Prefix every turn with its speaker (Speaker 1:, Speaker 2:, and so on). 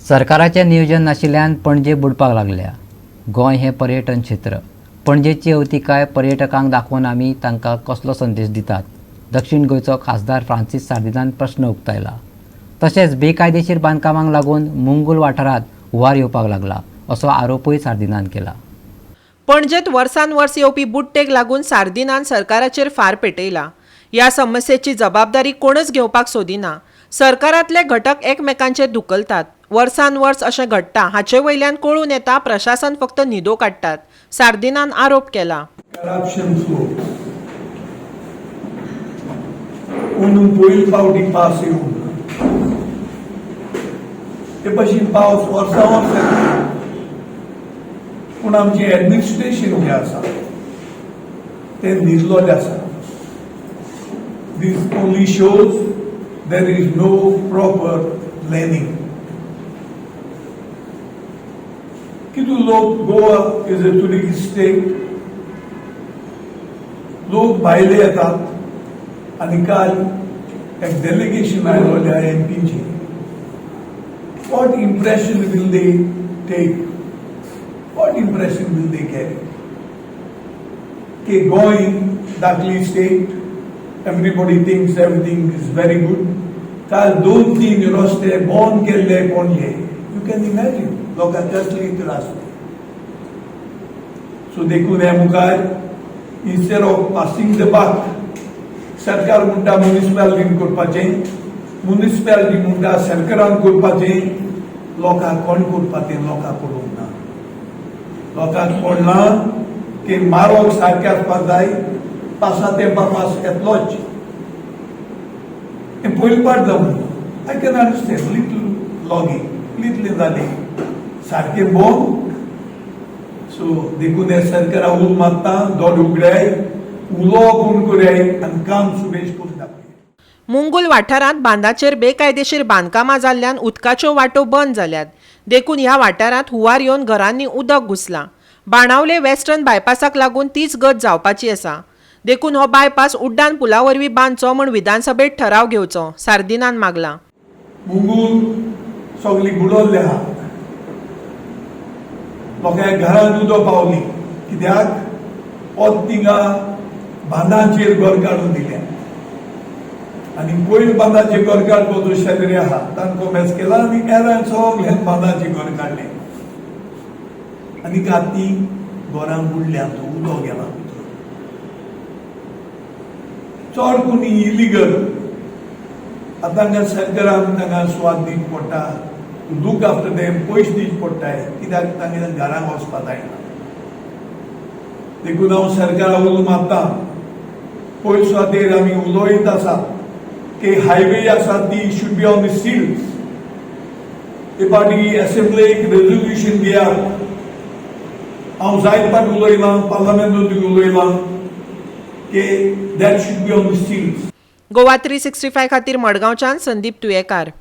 Speaker 1: सरकाराचें नियोजन नाशिल्ल्यान पणजे बुडपाक लागल्या. गोंय हें पर्यटन क्षेत्र. पणजेची अवतिकाय पर्यटकांक दाखोवन आमी तांकां कसलो संदेश दितात? दक्षीण गोंयचो खासदार फ्रांसीस सार्दिनान प्रस्न उक्तायला. तशेंच बेकायदेशीर बांदकामांक लागून मुंगूल वाठारांत हुंवार येवपाक लागला असो आरोपूय सार्दिनान केला.
Speaker 2: पणजेत वर्सान वर्स येवपी बुडटेक लागून सार्दिनान सरकाराचेर फार पेटयला. ह्या समस्येची जबाबदारी कोणच घेवपाक सोदिना. सरकारांतले घटक एकमेकांचेर धुकलतात. वर्सान वर्स अशें घडटा हाचे वयल्यान कळून येता प्रशासन फक्त न्हिदो काडटात, सार्दिनान आरोप केला.
Speaker 3: Corruption flow. अंदू पयले फावटी पावस येवंक ना. ते भशेन पावस वर्सा वर्स येता, पूण आमचें एडमिनिस्ट्रेशन जें आसा तें न्हिदलोलें आसा. This only shows there is no proper planning. कितू लोक, Goa is a tourist state, लोक भायले येतात आनी काल एक delegation आयलोलें एमपीचें. What impression will they take? What impression will they carry? की गोंय धाकली state, everybody thinks everything is very good. काल दोन तीन रस्ते बंद केल्ले पणजे. You can imagine लोकांक कसली त्रास. सो देखून हे मुखार instead of passing the buck, सरकार म्हणटा मुनिसिपालिटीन करपाचें, मुनिसिपालिटी म्हणटा सरकारान करपाचें, लोकांक कोण करपा तें लोकांक पडूंक ना. लोकांक पडलां की मारोग सारकें आसपाक जाय, पासा तेंपा पास येतलोच. हें पयले पाट जावंक. I can understand little logging, little जालें, सारकें बंद. सो देखून हे सरकारा उल मारता, दोड उगडाय, उलोवप बंद करयाय आनी काम सुबेज करून दाखय.
Speaker 2: मुंगूल वाठारांत बांदाचेर बेकायदेशीर बांदकामां जाल्ल्यान उदकाच्यो वाटो बंद जाल्यात. देखून ह्या वाठारांत हुंवार येवन घरांनी उदक घुसलां. बाणावले वेस्टर्न बायपासाक लागून तीच गत जावपाची आसा. देखून हो बायपास उड्डाण पुला वरवीं बांदचो म्हूण विधानसभेत ठराव घेवचो, सार्दिनान मागलां.
Speaker 3: मुंगूल सगळी बुडवल्ले आहा. लोकांक घरान उदक पावली कित्याक ओत थिंगा बांदांचेर घर काडून दिलें आनी पयर बांदाचेर घर काडपाचो शेजरी आहा तांकां मेस केला आनी हेरांक सगळ्यांक बांदाचेर घर काडलें आनी ती घरां बुडल्यांत, उदक गेलां भितर. चड कोणी इलिगल. आतां तांकां सरकारान तांकां सुवात दिवची पडटा, लूक आफ्टर देम, पयशे दिवचे पडटाय, कित्याक तांगे घरांक वचपा जायना. देखून हांव सरकारा उलो मारता. पयर सुवातेर आमी उलोयत आसा की हायवे आसा ती should be on the silts. ते फावटी असेंब्लेक रेजोल्युशन घेयात. हांव जायत फावट उलयलां, पार्लमेंटांत उलयलां की that should be on the silts.
Speaker 2: Goa 365 खातीर मडगांवच्यान संदीप तुयेकार.